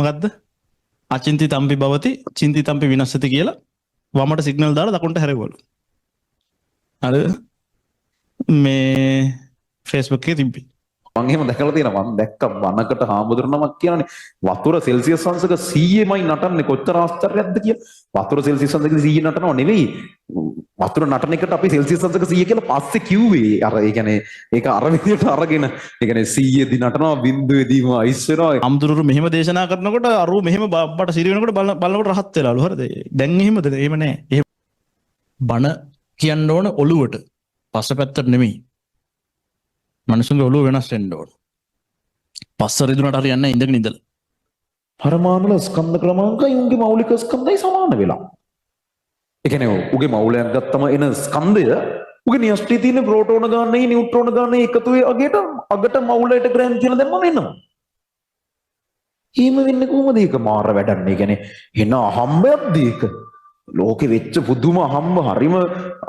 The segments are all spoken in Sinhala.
මොකද්ද? අචින්ති තම්පි භවති චින්ති තම්පි විනස්සති කියලා වමට සිග්නල් දාලා දකුණට හැරෙව්වලු. හරිද? මේ Facebook එකේ තිබ්බේ. මං එහෙම දැකලා තියෙනවා. මං දැක්ක බණකට හාමුදුරු නමක් කියනනේ වතුර සෙල්සියස් අංශක 100මයි නටන්නේ, කොච්චර ආශ්චර්යයක්ද කියලා. වතුර සෙල්සියස් අංශක 100 නටනව නෙවෙයි, වතුර නටන එකට අපි සෙල්සියස් අංශක 100 කියලා පස්සේ කිව්වේ. අර ඒ කියන්නේ ඒක අර විදියට අරගෙන, ඒ කියන්නේ 100 දී නටනවා, බිඳුවේදීම අයිස් වෙනවා. හාමුදුරුවෝ මෙහෙම දේශනා කරනකොට අරූ මෙහෙම බඩ සිරි වෙනකොට බලනකොට රහත් වෙලාලු. හරිද? දැන් එහෙමද? එහෙම නෑ. එහෙම බණ කියන්න ඕන ඔළුවට, පස්ස පැත්තට නෙමෙයි. මනුස්සුන්ගේ ඔළුව වෙනස් වෙන්න ඕන. පස්ස රිදුනට හරියන්නේ නෑ ඉඳගෙන ඉඳලා. පරමාණු වල ස්කන්ධ ක්‍රමාංකයි උන්ගේ මෞලික ස්කන්ධයි සමාන වෙලා. ඒ කියන්නේ උගේ මෞලයක් ගත්තම එන ස්කන්ධය උගේ න්‍යෂ්ටියේ තියෙන ප්‍රෝටෝන ගානේ නියුට්‍රෝන ගානේ එකතු වේ අගේට අගට මෞලයට ග්‍රෑම් කියලා දැම්මම එනවා. එහෙම වෙන්නේ කොහොමද? ඒක මාර වැඩක් නේ. ඒ කියන්නේ එන අහම්බයක්ද ඒක? ලෝකෙ වෙච්ච පුදුම අහම්බ හරිම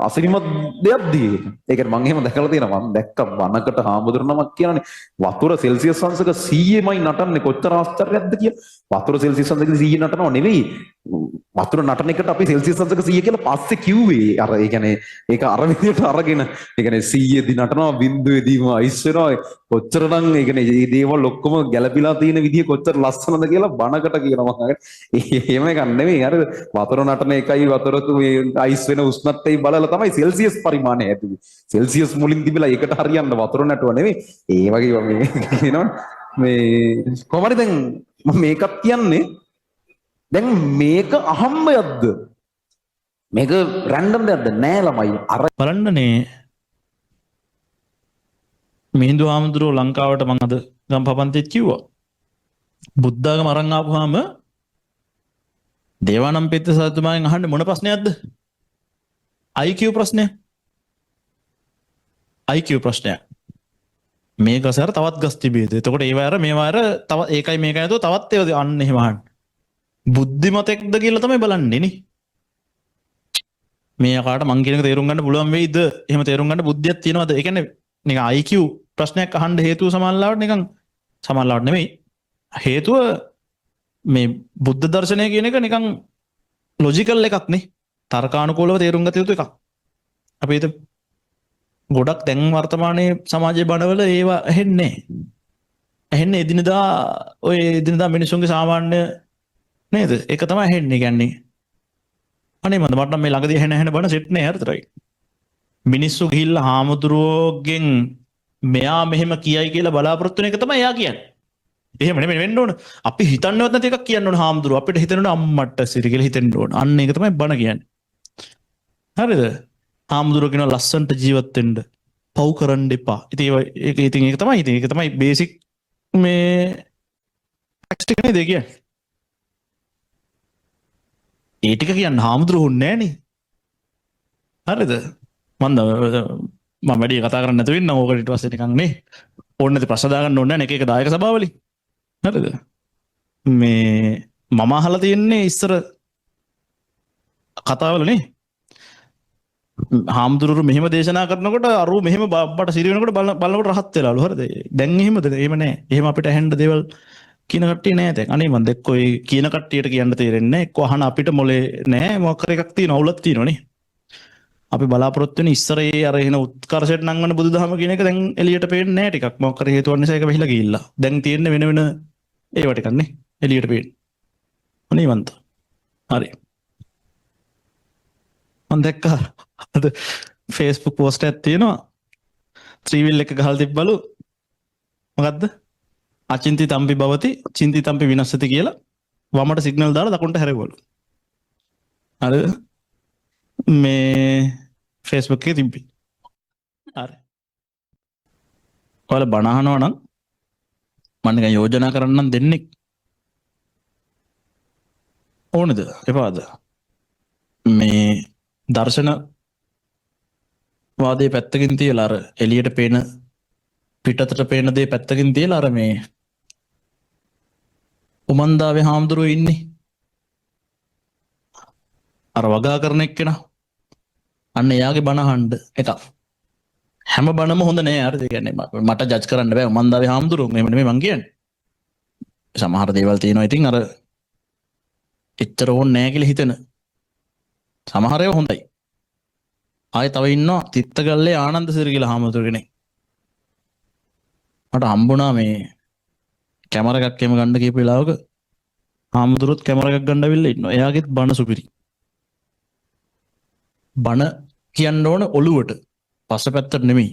අසිරිමත් දෙයක්ද ඒක? ඒ කියන්නේ මං එහෙම දැකලා තියෙනවා. මං දැක්ක බණකට හාමුදුරු නමක් කියනනේ වතුර සෙල්සියස් අංශක 100මයි නටන්නේ, කොච්චර ආශ්චර්යයක්ද කියලා. වතුර සෙල්සියස් අංශක 100 නටනව නෙවෙයි, වතුර නටන එකට අපි සෙල්සියස් අංශක 100 කියලා පස්සේ කිව්වේ. අර ඒ කියන්නේ ඒක අර විදියට අරගෙන, ඒ කියන්නේ 100 දී නටනවා, බිඳුවේදීම අයිස් වෙනවා. කොච්චරනම් ඒ කියන්නේ මේ දේවල් ඔක්කොම ගැළපිලා තියෙන විදිය කොච්චර ලස්සනද කියලා බණකට කියනවා මං. එහෙම එකක් නෙවෙයි. හරිද? වතුර නටන එකයි වතුරක මේ අයිස් වෙන උෂ්ණත්වයයි බලලා තමයි සෙල්සියස් පරිමාණය හැදුවේ. සෙල්සියස් මුලින් තිබිලා ඒකට හරියන්න වතුර නටුව නෙවෙයි. ඒ වගේ මේ කියනවනේ මේ කොහොම හරි දැන් මම මේකත් කියන්නේ, දැන් මේක අහම්බයක්ද, මේක රැන්ඩම් දෙයක්ද? නෑ ළමයි, අර බලන්නනේ, මිහිඳු හාමුදුරුවෝ ලංකාවට, මං අද ගම්පහ පන්තිෙත් කිව්වා. බුද්ධාගම අරන් ආපුවාම දේවානම්පියතිස්ස රජතුමාගෙන් අහන්නේ මොන ප්‍රශ්නයක්ද? IQ ප්‍රශ්නය. IQ ප්‍රශ්නයක්. මේ ගස අර තවත් ගස් තිබේද? එතකොට ඒවා අර මේවා අර තව ඒකයි මේකයි නැතුව තවත් ඒවා අන්න එහෙම අහන්න. බුද්ධිමතෙක්ද කියලා තමයි බලන්නේ නේ. මේ යකාට මං කියන එක තේරුම් ගන්න පුළුවන් වෙයිද? එහෙම තේරුම් ගන්න බුද්ධියක් තියෙනවද? ඒ කියන්නේ නිකන් IQ ප්‍රශ්නයක් අහන්න හේතුව සමහරවිට නිකන්, සමහරවිට නෙමෙයි. හේතුව මේ බුද්ධ දර්ශනය කියන එක නිකන් ලොජිකල් එකක් නේ. තර්කානුකූලව තේරුම් ගත යුතු එකක්. අපි හිත ගොඩක් දැන් වර්තමානයේ සමාජයේ බණවල ඒවා ඇහෙන්නේ නැහැ. ඇහෙන්නේ එදිනදා ඔය එදිනදා මිනිසුන්ගේ සාමාන්‍ය නේද? ඒක තමයි ඇහෙන්නේ. කියන්නේ අනේ මන්ද මට නම් මේ ළඟදී ඇහෙන ඇහෙන බණ සෙට් නෑ හරිතරයි. මිනිස්සු ගිහිල්ලා හාමුදුරුවෝගෙන් මෙයා මෙහෙම කියයි කියලා බලාපොරොත්තු වෙන එක තමයි එයා කියන්නේ. එහෙම නෙමෙයි වෙන්න ඕන. අපි හිතන්නවත් නැති එකක් කියන්න ඕන හාමුදුරුවෝ. අපිට හිතෙන්න ඕන අම්මට සිරි කියලා හිතෙන්න ඕන. අන්න ඒක තමයි බණ කියන්නේ. හරිද? හාමුදුරුවෝ කියනවා ලස්සනට ජීවත් වෙන්න. පව් කරන්න එපා. ඉතින් ඒක ඉතින් ඒක තමයි ඉතින් ඒක තමයි බේසික් මේ ටෙක්ස්ට් ටික නේද ඒ කියන්නේ. ඒ ටික කියන්න හාමුදුරුවෝ නෑනේ. හරිද? මන්ද මම වැඩි කතා කරන්න නැතුව ඉන්නම් ඕකට ඊට පස්සේ නිකන් නේ. ඕන නැති ප්‍රශ්න දාගන්න ඕනේ නෑනේ එක එක දායක සභාවලින්. හරිද? මේ මම අහලා තියෙන්නේ ඉස්සර කතාවල නේ. හාමුදුරුවෝ මෙහෙම දේශනා කරනකොට අරූ මෙහෙම බඩ සිරි වෙනකොට බලනකොට රහත් වෙලාලු. හරිද? දැන් එහෙමද? එහෙම නෑ. එහෙම අපිට ඇහෙන්න දේවල් කියන කට්ටිය නෑ දැන්. අනේ මන් දැක්ක ඔය කියන කට්ටියට කියන්න තේරෙන්නේ නෑ. එක්ක අහන අපිට මොලේ නෑ. මොකක් හරි එකක් තියෙනවා, අවුලක් තියෙනවා නේ. අපි බලාපොරොත්තු වෙන ඉස්සර ඒ අර එන උත්කර්ෂයට නංවන බුදුදහම කියන එක දැන් එළියට පේන්නේ නෑ ටිකක්. මොකක් හරි හේතුවක් නිසා ඒක වැහිලා ගිහිල්ලා. දැන් තියෙන්නේ වෙන වෙන ඒවා ටිකක් නේ එළියට පේන්නේ. අනේ මන්ත. හරි. මං දැක්කා අද Facebook post එකක් තියෙනවා. ත්‍රිවිල් එක ගහලා තිබ්බලු. මොකද්ද? අචින්ති තම්පි භවති චින්ති තම්පි විනස්සති කියලා වමට සිග්නල් දාලා දකුණට හැරෙව්වලු. හරිද? මේ Facebook එකේ තිබ්බේ. හරි. ඔයාලා බණ අහනවා නම් මම නිකන් යෝජනා කරන්නම් දෙන්නෙක්. ඕනද? එපාද? මේ දර්ශන වාදයේ පැත්තකින් තියලා, අර එළියට පේන පිටතට පේන දේ පැත්තකින් තියලා, අර මේ උමන්දාවේ හාමුදුරුවෝ ඉන්නේ අර වගා කරන එක්කෙනා, අන්න එයාගේ බණ අහන්න එකක්. හැම බණම හොඳ නෑ, හරිද? ඒ කියන්නේ මට ජජ් කරන්න බෑ උමන්දාවේ හාමුදුරුවෝ, එහෙම නෙමෙයි මං කියන්නේ. සමහර දේවල් තියෙනවා ඉතින් අර එච්චර ඕනේ නෑ කියලා හිතෙන. සමහර ඒවා හොඳයි. ආයේ තව ඉන්නවා තිත්තගල්ලේ ආනන්ද සිරි කියලා හාමුදුරු කෙනෙක්. මට හම්බුණා මේ කැමරා එකක් එහෙම ගන්න කියපු වෙලාවක හාමුදුරුවොත් කැමරා එකක් ගන්න ඇවිල්ලා ඉන්නවා. එයාගෙත් බණ සුපිරි. බණ කියන්න ඕන ඔළුවට, පස්ස පැත්තට නෙමෙයි.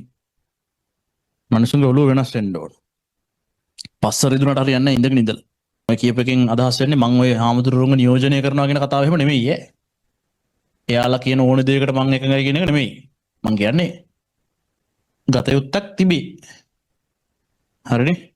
මනුස්සුන්ගේ ඔළුව වෙනස් වෙන්න ඕන. පස්ස රිදුනට හරියන්නේ නැහැ ඉඳගෙන ඉඳලා. ඔය කියප එකෙන් අදහස් වෙන්නේ මං ඔය හාමුදුරුවන්ව නියෝජනය කරනවා කියන කතාව එහෙම නෙමෙයි ඈ. එයාලා කියන ඕන දෙයකට මං එකඟයි කියන එක නෙමෙයි. මං කියන්නේ ගත යුත්තක් තිබේ. හරිනේ?